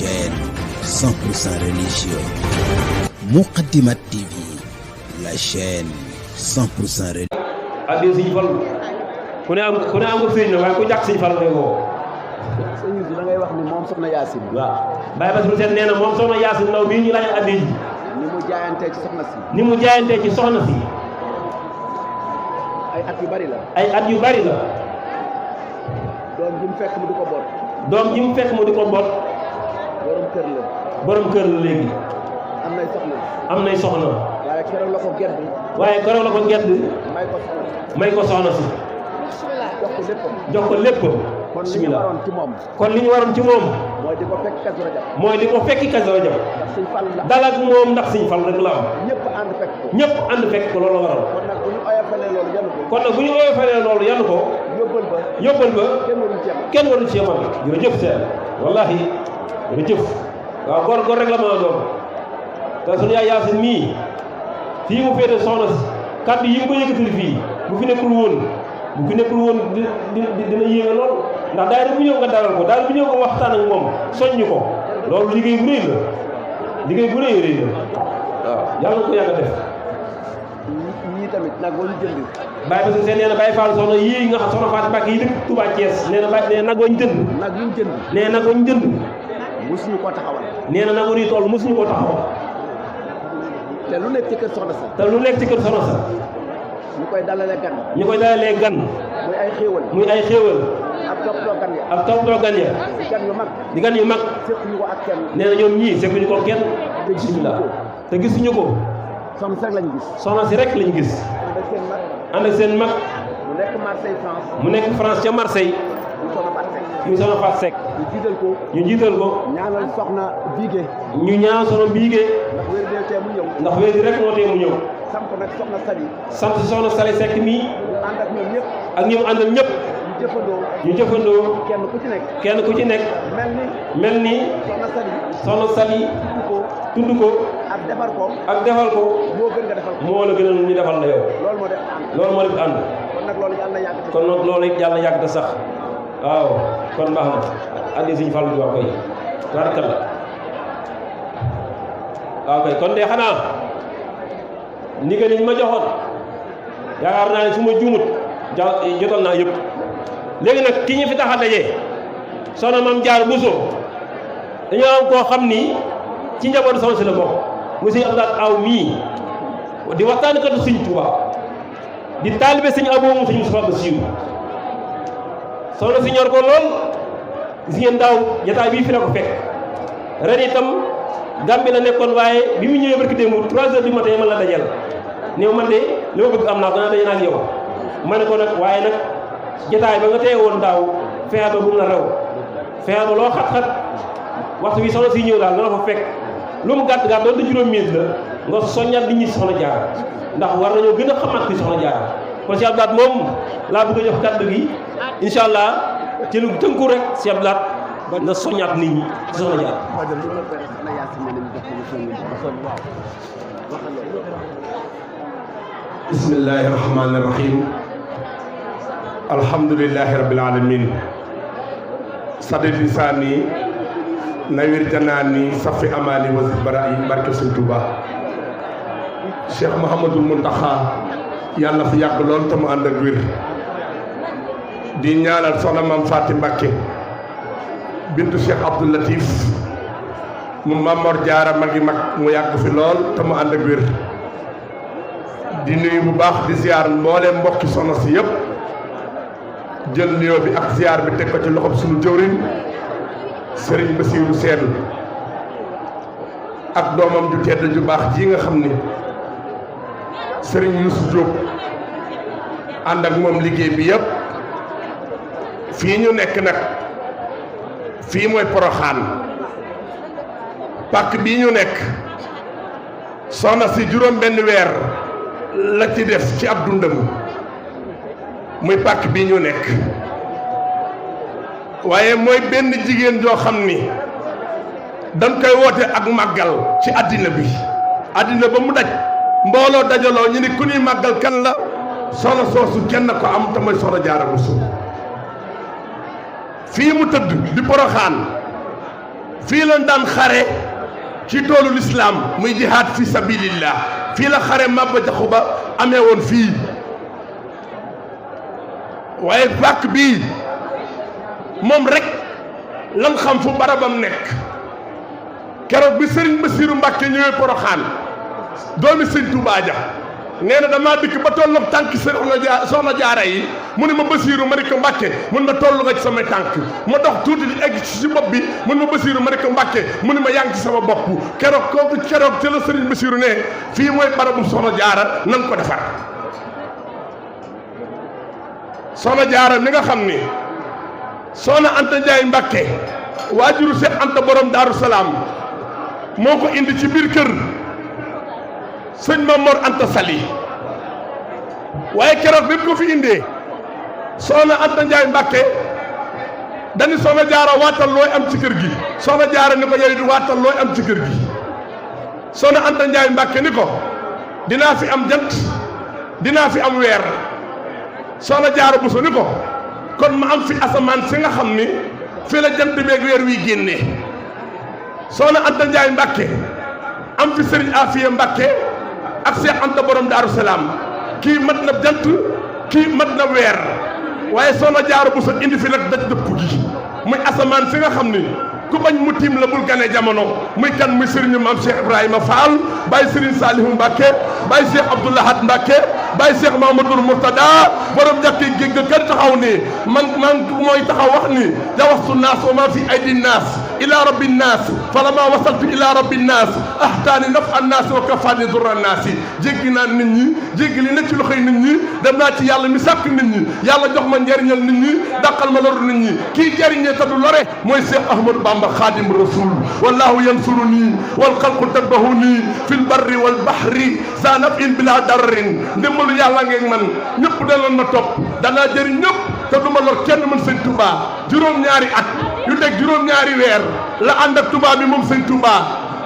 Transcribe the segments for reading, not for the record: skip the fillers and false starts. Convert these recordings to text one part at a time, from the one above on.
chaîne 100% religieux. Moukhaddamatoul TV, la chaîne 100% religieux. addi Sëñ Fallu ku ne am nga sëriñ na waaye ku jàkk Sëñ Fallu ngay woo. sëñ bi da ngay wax ni moom soxna Yaasin. waaw Baye Bassirou Sène nee na moom soxna Yaasin ndaw bii ñu laaj addi ji. ni mu jaayantee ci soxna si. ni mu jaayantee ci soxna si. ay at yu bari la. ay at yu bari la. doom ji mu fekk mu di ko boot. doom ji mu fekk mu di ko boot. borom kër la. borom kër la léegi. am nay soxna. am nay soxna. waaye keroog la ko gedd. waaye keroog la ko gedd. may ko soxna si. may ko soxna si. jox ko léppam. jox ko léppam. kon li ñu waroon ci moom. kon li ñu waroon ci moom. mooy di ko fekk Kazu Rajab. mooy di ko fekki Kazu Rajab. ndax Sëñ Fall la. dal ak moom ndax Sëñ Fall rek la am. ñëpp ànd fekk ko. ñëpp ànd fekk ko loolu waral. kon nag bu ñu oyofalee loolu yanu ko. kon nag bu ñu oyofalee loolu yanu ko. yóbbal ba. yóbbal ba. kenn waruñ ci am. kenn waruñ ci yemal. jërëjëf seen wallahi jërëjëf. waaw góor rek la mën a doon. te sunu yaay Yaasin mii fii mu féete soxna si kàddu yi mu ko yëkkatil fii bu fi nekkul woon dina yéeme lool ndax daayira bu ñëw nga dalal ko daayira bu ñëw nga waxtaan ak moom soññ ko loolu liggéey bu rëy la liggéey bu rëy la waaw yàlla na ko yàgg a def. ñii tamit nag wañu jënd. Baye Bassirou Sène nee na Baye Fall soxna yii nga xam soxna Fatou Mbacke yi dëkk Touba Thiès nee na nag wañ jënd. nag yuñ jënd. nee nag wañ jënd. mosuñu koo taxawal. nee na nag wu ñuy toll mosuñu koo taxawal. te lu nekk ci kër soxna sa. te lu nekk ci kër soxna sa. ñu koy dalalee gan. ñu koy dalalee gan. muy ay xéewal. muy ay xéewal. ak toppatoo gan ya. ak toppatoo gan ya. di gan yu mag. di gan yu mag. sequñu ko ak kenn. nee na ñoom ñii sequñu ko kenn. te gisuñu ko. te gisuñu ko. soxna si rek lañu gis. soxna si rek lañu gis. ànd ak seen mag. ànd ak seen mag. mu nekk Marseille France. mu nekk France ca Marseille. ñu soxna Fatou Seck. ñu soxna Fatou Seck. ñu jiital ko. ñu jiital ko. ñaanal soxna Biige. ñu ñaan soxna Biige. ndax wér dee tee mu ñëw. ndax wér di rek moo tee mu ñëw. samp nag soxna Sali. sant soxna Sali Seck mii. ñu ànd ak ñoom ñëpp. ak ñi mu àndal ñëpp. ñu jëfandoo. kenn ku ci nekk. mel ni. soxna Sali. tudd ko. ak defar ko. moo gën nga defal ko. moo la gënal ñu defal la yow. loolu moo def ànd. loolu moo def ànd. kon nag loolu yàlla na yàgg. kon nag loolu it yàlla na yàgg te sax. waaw kon baax na. addi Sëñ Fallu bi wax koy. tabaarkalla. waaw kay kon de xanaa. ndigal yi ma joxoon. yaakaar naa ne su ma juumut. jotal naa yëpp. léegi nag ki ñu fi tax a daje. soxna Maam Jaara Buso. dañoo am koo xam ni. ci njabootu soxna si la bokk. monsieur Abdoulaye Aw mii. di waxtaankatu Sëñ Tuubaa. di taalibe Sëñ Aboo mu Sëñ Mustafaa Basiiru. soxna si ñor ko lool. gis ngeen daaw jotaay bii fi la ko fekk. ren itam Gàmbi la nekkoon waaye bi mu ñëwee barki démb 3 heures du matin man la dajal. néew man de li ma bëgg am naa ko naa daje naa ak yow. ma ne ko nag waaye nag jotaay ba nga teye woon daaw fexe ba bu mu la raw. fexe ba loo xat-xat waxtu wi soxna si ñëw daal na la fa fekk. lu mu gàtt doon da juróom minute la nga soññal nit ñi soxna Jaara ndax war nañoo gën a xamaat ki soxna Jaara kon si Abdou Lahad moom laa bëgg a jox kàddu gi incha allah ci lu tënku rek si Abdou Lahad na soññaat nit ñi ci soxna Jaara. bismillahi rahmaani rahim alhamdulillahi rabbil alamin sadid lisaani nawir janaani safi amaani wasi bara yi barke Sëñ Tuuba Cheikh Mouhamadul Muntaxa yàlla fi yàgg lool te mu ànd ak wér di ñaanal soxna Maam Faati Mbàkke bintu Cheikh Abdou Latif mu Mamor Jaara magi mag mu yàgg fi lool te mu ànd ak wér di nuyu bu baax di ziar mbooleem mbokki soxna si yëpp jël nuyoo bi ak ziar bi teg ko ci loxob suñu jëwriñ Sëriñ Basiiru Seen ak doomam ju tedd ju baax ji nga xam ni Sëriñ Yuusu Jóob ànd ak moom liggéey bi yëpp fii ñu nekk nag fii mooy Poroxaan pàkk bii ñu nekk soxna si juróom benn weer la ci def ci ab dundam muy pàkk bii ñu nekk waaye mooy benn jigéen joo xam ni dañ koy woote ak màggal ci àddina bi àddina ba mu daj mbooloo dajaloo ñu ni ku ñuy màggal kan la soxna soosu kenn ko am te mooy soxna Jaara Buso fii mu tëdd di Poroxaan fii lañ daan xare ci toolu lislaam muy jihaad fi sabilillah fii la xare Maba Jaxu Ba amee woon fii waaye bàkk bii moom rek lan xam fu barabam nekk keroog bi Sëriñ Basiiru Mbàkke ñëwee Poroxaan doomi Sëñ Tuubaa ja nee na damaa dikk ba tolloog tànk soxna jaara yi mu ne ma Basiiru ma ne ko Mbàkke mun ma toll nga ci samay tànk ma dox tuuti di egg ci bopp bi mun ma Basiiru ma ne ko Mbàkke mu ne ma yaa ngi ci sama bopp keroog kooku keroog ca la Sëriñ Basiiru ne fii mooy barabu soxna jaara nan ko defar soxna jaara mi nga xam ni soxna Anta Njaay Mbàkke waajuru Seex Anta borom Daaru Salaam moo ko indi ci biir kër sëñ Mamor Anta Sali waaye keroog bi ko fi indee soxna Anta Njaay Mbàkke dañu soxna jaara waatal looy am ci kër gi soxna jaara ni ko yow di waatal looy am ci kër gi soxna Anta Njaay Mbàkke ni ko dinaa fi am jant dinaa fi am weer soxna jaara Buso ni ko kon ma am fi asamaan si nga xam ni fi la jant beeg weer wi génnee soxna Anta Njaay Mbàkke am fi Sëriñ Afiya Mbàkke ak Seex Anta borom Daaru Salaam kii mat na jant kii mat na weer waaye soxna jaara Buso indi fi nag daj dëpp gi muy asamaan si nga xam ni ku bañ mu tiim la bul gane jamono muy kan muy sëriñu maam Cheikh Ibrahima Fall Baye Serigne Salihu Mbacke Baye Cheikh Abdoulahat Mbacke Baye Cheikh Mamadou Mourtada borom jàkki géej ga kan taxaw ni man mooy taxaw wax ni jawastu naas wa ma fi aydi naas ila rabbi naas falama wasaltu ila rabbi naas ahtaani naf an naas wa kafaani durra naas jéggi naa nit ñi jéggi li ne ci loxoy nit ñi dem naa ci yàlla mi sàkk nit ñi yàlla jox ma njariñal nit ñi dàqal ma loru nit ñi kii jariñee te du lore mooy Cheikh Ahmadou Bamba xaadim rasul wallahu yansuruni wal xalqu tabbahuni fil barri wal bahri sa nafin bila darrin ndimbalu yàlla ngeen man ñëpp danoon ma topp danaa jëriñ ñëpp te du ma lor kenn mën sëñ Touba juróom-ñaari at yu teg juróom-ñaari weer la ànd ak Touba bi moom sëñ Touba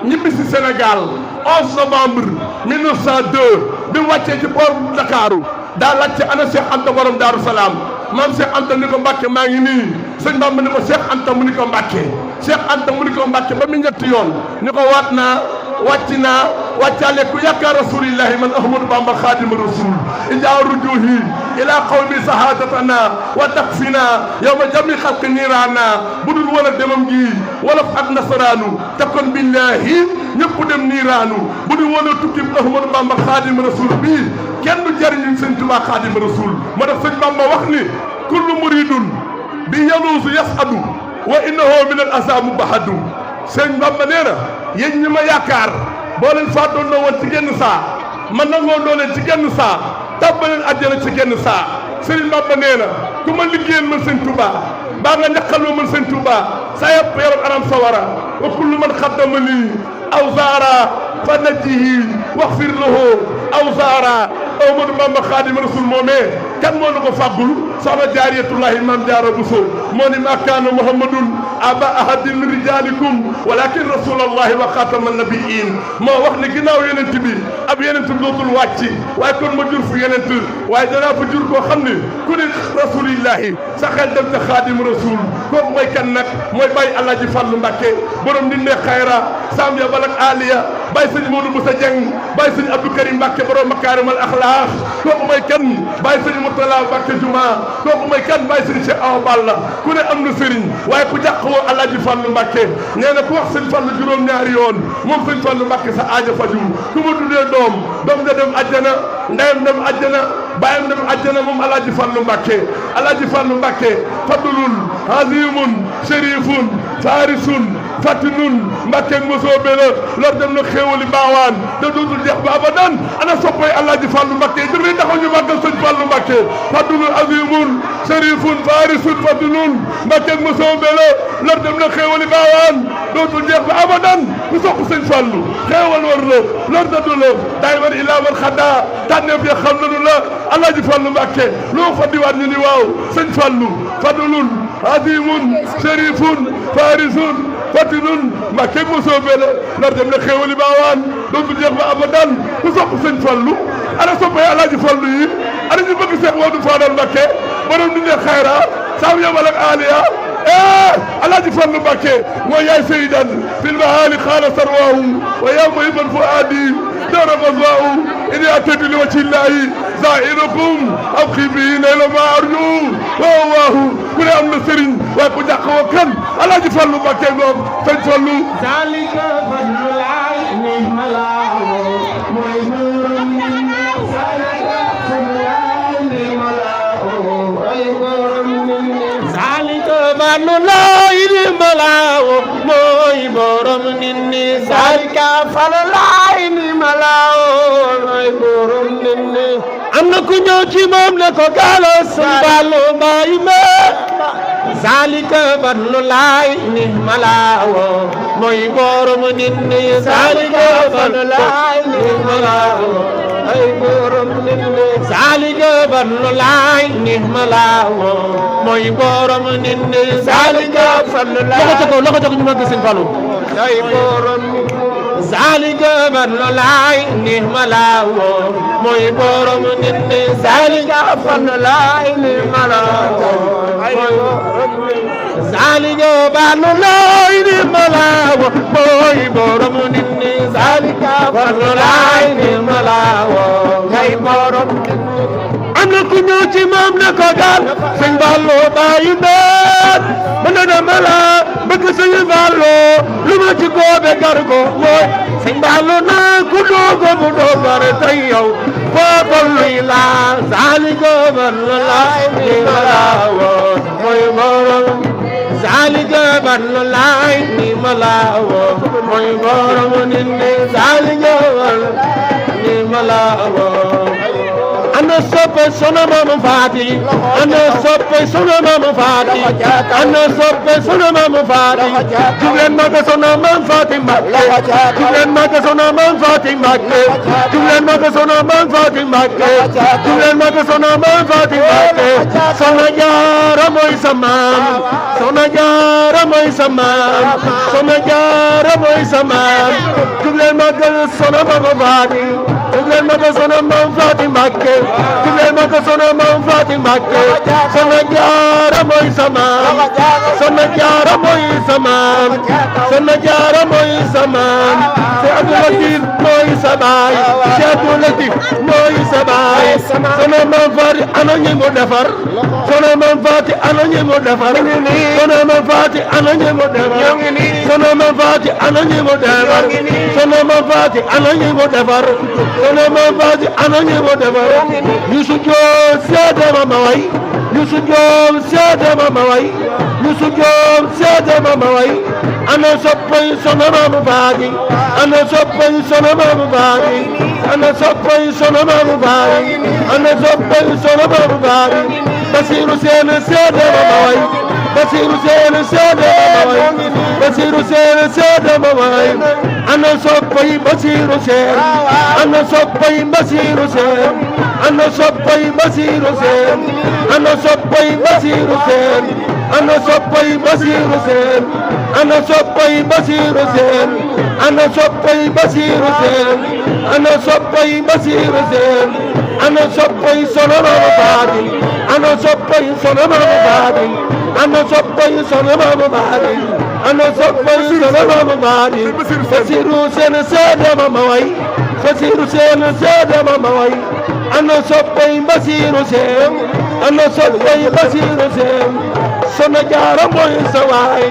ñibbi si Sénégal 11 novembre 1902 bi mu wàccee ci port Ndakaaru daa laajte ana Cheikh Anta borom Daaru Salaam maam Cheikh Anta ni ko Mbàkke maa ngi nii sëñ Bamba ni ko Cheikh Anta mu ni ko Mbàkke Cheikh Anta mu ni ko Mbàkke ba mu ñetti yoon ni ko waat naa wàcc naa wàccaale ku yaakaar rasulillahi man Ahmadou Bamba xaadimu rasul ijaa rujuhi ila qawmi sahadatana wa takfina yawma jami xalqi niiraana bu dul wala demam gi wolof ak nasaraanu te kon billahi ñëpp dem niiraanu bu dul wala tukki Ahmadou Bamba xaadimu rasul bii kenn du jariñu sëñ Tuubaa xaadimu rasul moo tax sëñ Bamba wax ni kullu muridun bi yaluusu yasadu wa innahu min al asamu bahadu sëñ Bamba nee na yéen ñi ma yaakaar boo leen faatoon noo woon ci genn saa man nangoo noo leen ci genn saa tàbbaleen àjjana ci genn saa sëriñ Bamba nee na ku ma liggéeyal man sëñ Touba baa nga ñaqal ma man sëñ Touba sa yàpp yaram aram sawara wa kullu man xaddama nii aw zaara fa najjihi waxfir lahu aw zaara Ahmadou Bamba Xaadimu Rasuul moomee kan moo nu ko fàggul soxna jaariyatullahi maam jaara Buso moo ni ma kaana muhammadun aba ahadin min rijalikum walakin rasulallahi wa xaatama nabiyin moo wax ne ginnaaw yonent bi ab yonent dootul wàcc waaye kon ma jur fu yonent waaye danaa fa jur koo xam ne ku ne rasulillahi sa xel dem ca Xaadimu Rasuul kooku mooy kan nag mooy bàyyi Alaaji Fallu Mbàkke borom di ne xayra sam ya balak aliya bàyyi sëñ Modou Boussa Dieng bàyyi sëñ Abdou Karim Mbàkke borom makaarimal axlaaq kooku mooy kan bàyyi sëñ Murtala Mbàkke Juma kooku mooy kan bàyyi sëñ Cheikh Awa Balla ku ne am na sëriñ waaye ku jàq woo Alaaji Fallu Mbàkke nee na ku wax sëñ Fallu juróom-ñaari yoon moom sëñ Fallu Mbàkke sa aaja faju ku ma tuddee doom da dem àjjana ndeyam dem àjjana bàyyam dem àjjana moom Alaaji Fallu Mbàkke Alaaji Fallu Mbàkke fadlul azimun sharifun farisun fatinun Mbàkke mosoo bela lor dem na xéewali baawaan da dootul jeex ba abadan ana soppay Alaaji Fallu Mbàkke jëf taxaw ñu màggal sëñ Fallu Mbàkke fadlul azimun sharifun farisun fatinun Mbàkke mosoo bela lor dem na xéewali baawaan dootul jeex ba abadan ku sopp sëñ Fallu xéewal war la lor dadu la daay man ilaa man xaddaa tànneef ya xam nanu la Alaaji Fallu Mbàkke loo fa diwaat ñu ni waaw sëñ Fallu fadlul azimun sharifun farisun fatinun Mbàkke mosoo bela lor dem na xéewali baawaan dootul jeex ba abadan ku sopp sëñ Fallu ana soppay Alaaji Fallu yi ana ñu bëgg Seex Moodu Faadal Mbàkke borom di ne xayra saam yabal ak aliya Alaaji Fallu Mbakke mooy yaay sayyidan fil mahaali xaala sarwaahu wa yawma yuban fuaadi dara gazwaahu inni ataytu li wajhi llahi zaa'irukum abxi bihi nayla ma arju waaw ku ne am na sëriñ waaye ku jàq woo kan Alaaji Fallu Mbakke moom sëñ Fallu zalika fadlulaay ni malaawo mooy buuram zalika fadlulaay ni malaawo mooy buuram ninni am na ku ñëw ci moom ne ko gaalo sumbalu baay me zalika fadlulaay ni malaawo mooy borom ninni zalika fadlulaay ni malaawo ay borom ninni zalika fadlulaay ni malaawo mooy borom ninni zalika fadlulaay loxo ca ko ñu mag Sëñ Fallu ay borom zalika fadlulaay ni malaawo mooy borom ninni zalika fadlulaay ni malaawo zalika fadlulaay ni malaawo mooy borom ninni zalika fadlulaay ni malaawo mooy borom am na ku ñëw ci moom ne ko gaal Sëñ Fallu bàyyi mbéet mën na mala bëgg Sëñ Fallu lu ma ci góobe gar ko mooy Sëñ Fallu na ku doogo bu doogare tey yow foo tollu la zalika fadlulaay ni malaawo mooy borom zalika fadlulaay ni malaawo mooy borom ninni zalika ni malaawo ana soppe sono Mama Faati ana soppe sono Mama Faati ana soppe sono Mama Faati jugleen maga sono Mama Faati Mbakke jugleen maga sono Mama Faati Mbakke jugleen maga sono Mama Faati Mbakke jugleen maga sono Mama Faati Mbakke Soxna Jaara mooy sa maam Soxna Jaara mooy sa maam Soxna Jaara mooy sa maam jugleen maga sono Mama Faati jugleen maga sono Mama Faati Mbakke jugleen maga sono Mama Faati Mbakke Soxna Jaara mooy sa maam Soxna Jaara mooy sa maam Soxna Jaara mooy sa maam Cheikh Abdou Latif mooy sa baay Cheikh Abdou Latif mooy sa baay Soxna Mama Faati ana ñi mu defar Soxna Mama Faati ana ñi mu defar Soxna Mama Faati ana ñi mu defar Soxna Mama Faati ana ñi mu defar Soxna Mama Faati ana ñi mu defar Soxna Mama Faati ana ñi mu defar Youssou Diop seede ma ma way Youssou Diop seede ma ma way Youssou Diop seede ma ma way ana soppay Soxna Mama Faati ana soppay Soxna Mama Faati ana soppay Soxna Mama Faati ana soppay Soxna Mama Faati Basiru Seen seede ma ma way Basiru Seen seede ma ma way Basiru Seen seede ma ma way ana soppay Basiru Seen ana soppay Basiru Seen ana soppay Basiru Seen ana soppay Basiru Seen ana soppay Basiru Seen ana soppay Basiru Seen ana soppay Basiru Seen ana soppay Basiru Seen ana soppay Soxna Mama Faati ana soppay Soxna Mama Faati ana soppay Soxna Mama Faati ana soppay Soxna Mama Faati Basiru Seen seede ma ma way Basiru Seen seede ma ma way ana soppay Basiru Seen ana soppay Basiru Seen Soxna Jaara mooy sa waay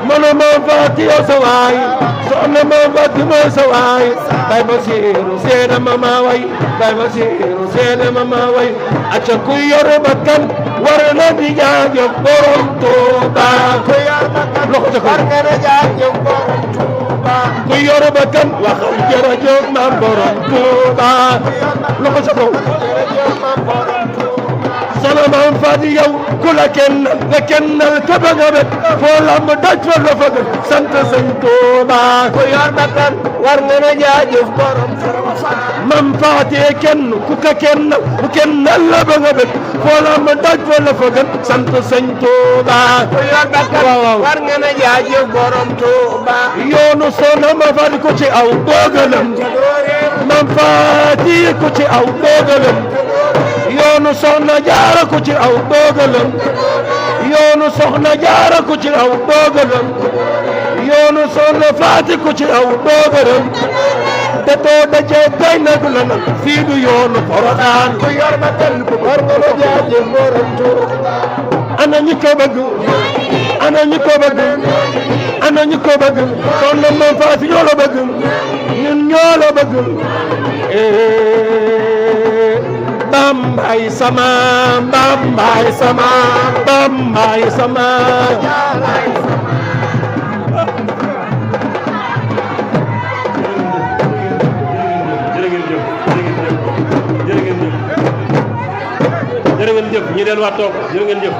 Soxna Mama Faati yow sa waay Soxna Mama Faati mooy sa waay Baay Basiru seede ma ma way Baay Basiru seede ma ma way aca ku yor bakkan war na di jaajëf borom Tuuba ku yor bakkan war na di jaajëf borom Tuuba ku yor bakkan waxal jërëjëf maam borom Tuuba loxo ca kaw Soxna Mama Faati yow ku la kennal nga kennal ka ba nga bet foo lamb daj fa la fa sant Sëñ Tuuba ku yor bakkan war nga na jaajëf borom Mama Faati kenn ku ka kennal ku kennal la ba nga bet foo lamb daj fa la fa sant Sëñ Tuuba ku yor bakkan war nga na jaajëf borom Tuuba yoonu Soxna Mama Faati ku ci aw doogalam Mama Faati ku ci aw doogalam yoonu Soxna Jaara ku ci aw doogalam yoonu soxna jaara ku ci aw doogaram yoonu soxna faati ku ci aw doogaram te too dajee tay na du la nag fii du yoonu Porokhane ku yor ba tel bu war nga la jaaje borom Tuuba ana ñi ko bëgg ana ñi ko bëgg ana ñi ko bëgg soxna Maam Faati ñoo la bëgg ñun ñoo la bëgg Bambay sama Bambay sama Bambay sama jërë ngeen jëf ñu delluwaat toog jërë ngeen jëf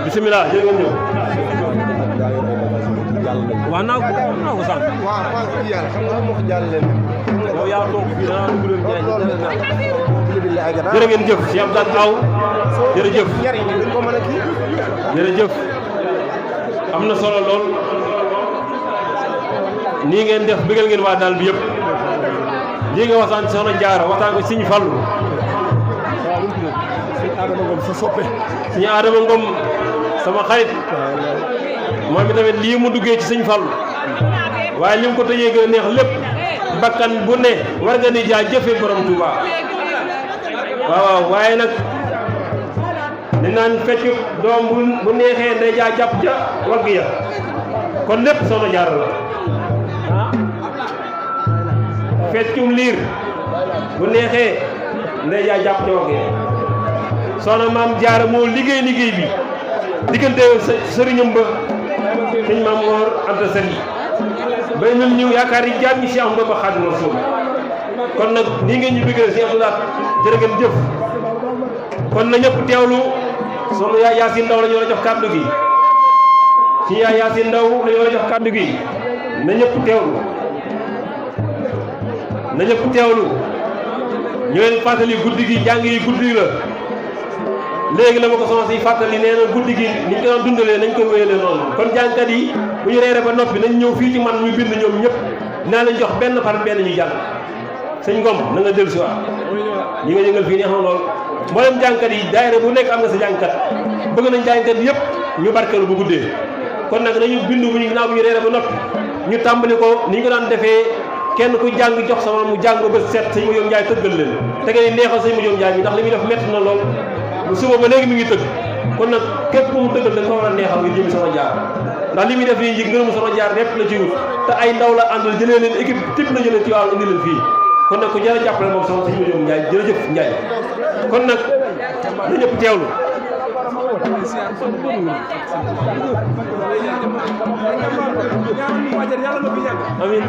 bismillah jërë ngeen jëf wax naa ko sànq yow yaa toog fii danaa dugg leen jërë ngeen jëf si Abdou Aw jërëjëf jërëjëf am na solo lool nii ngeen def bëggal ngeen waa daal bi yëpp lii nga waxtaan soxna Jaara waxtaan ko Sëñ Fallu Sëñ Adama Ngom sama xarit moom tamit lii mu duggee ci Sëñ Fallu waaye li mu ko tëjee gën a neex lépp bakkan bu ne war nga ni jaa jëfe borom Touba waaw waaye nag di naan fecc doom bu neexee nday jaa jàpp ca wagg ya kon lépp soxna Jaara la feccum liir bu neexee ndey jaa jàpp ca wagg ya soxna Maam Jaara moo liggéey bi diggante sëriñam ba sëñ Maam Mor Anta Sali ba ñun ñu yaakaar yi jaam ñi si am ba Xaadimu Rasuul kon nag nii ngeen ñu bëggee si Abdoulaye jërë ngeen jëf kon na ñëpp teewlu soxna yaay Yaasin Ndaw la ñu war a jox kàddu gi ci yaay Yaasin Ndaw la ñu war a jox kàddu gi na ñëpp teewlu na ñëpp teewlu ñu leen fàttali guddi gi jàng yi guddi la léegi la ma ko soxna si fàttali nee na guddi gi ni ñu ko doon dundalee nañ ko wéyalee noonu kon jàngkat yi bu ñu reere ba noppi nañ ñëw fii ci man ñu bind ñoom ñëpp dinaa leen jox benn par benn ñu jàng sëñ Ngom na nga dellu si waat ñi nga yëngal fii neex na lool mboolem jàngkat yi daayira bu nekk am nga sa jàngkat bëgg nañ jàngkat yëpp ñu barkeelu bu guddee kon nag nañu bind bu ñu ginnaaw bu ñu reere ba noppi ñu tàmbali ko ni ñu ko daan defee kenn ku jàng jox sama mu jàng ba set sëñ Madiop Ndiaye tëggal leen te ngeen neexal sëñ Madiop Ndiaye bi ndax li muy def métti na lool bu suba ba léegi mi ngi tëgg kon nag képp ku mu tëggal dañ ko war a neexal nga jëmi Soxna Jaar ndax li muy def nii ngërëmu Soxna Jaar répp la ci wut te ay ndaw la àndal jëlee leen équipe type la jëlee ci waaw indi leen fii kon nag ku jar a jàppale moom soxna sëñ Madiop Ndiaye jërëjëf Ndiaye kon nag na ñëpp teewlu amiin